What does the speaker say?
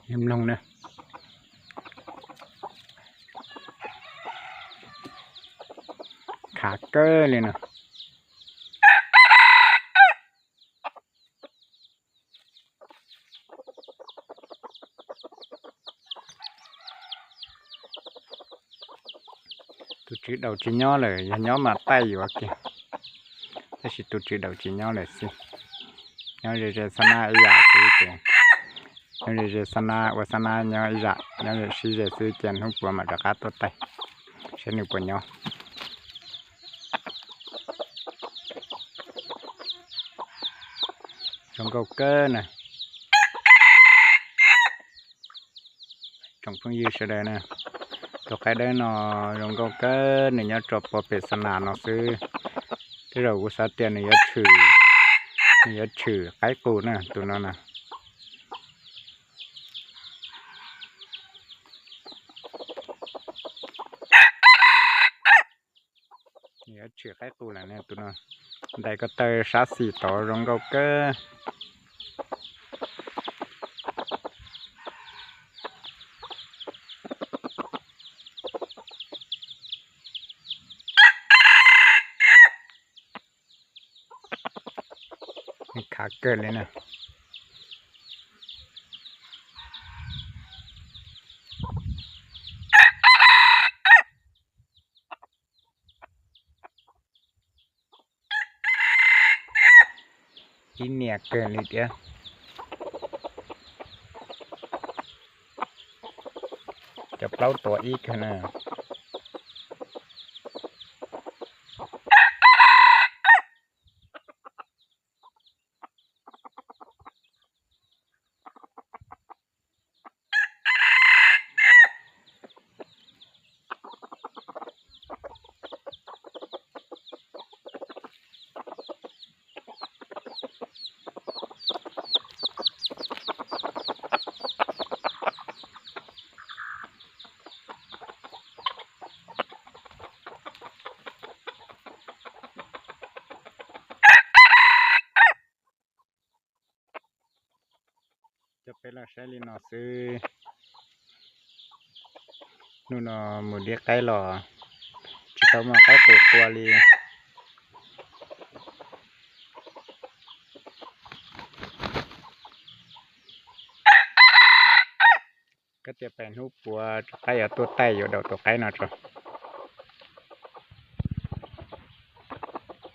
Mloog na, khav kawg li no. Tus tswv daus tsis nyob lawm, yog nyob mas taij yuav kiag, tab sis tus tswv daus tsis nyob lawm xwb. Nyob ze ze xab nab ib yam xwb ces, nyob ze ze xab nab ua xab nab nyob ib yam, nyob ze sib ze xwb ces hnub puav mam rov qab tuaj taij saib nws puas nyob. Zoo nkauj kawg na. Tsoom phooj ywg sawv daws na, tus qaib dawb no zoo nkauj kawg, nws nyob rau pem xa nas no xwb. Tej zaum kuv xav tias nws yuav tshwm, nws yuav tshwm qaib qus na tus no na. Nws yuav tshwm qaib qus lawm ne tus no. Ntais ko taw sab xis tod zoo nkauj kawg. Khav kawg li na. Ib niam kawg li thiab. Cov plaub tuav ib kawg na. Coj peb los saib li no xwb. Hnub no mus dib qaib los tsis tau muaj qaib qus qua li. Koj tias pem hnub puav rov qab yuav tuaj taij yuav daus tus qaib no tso.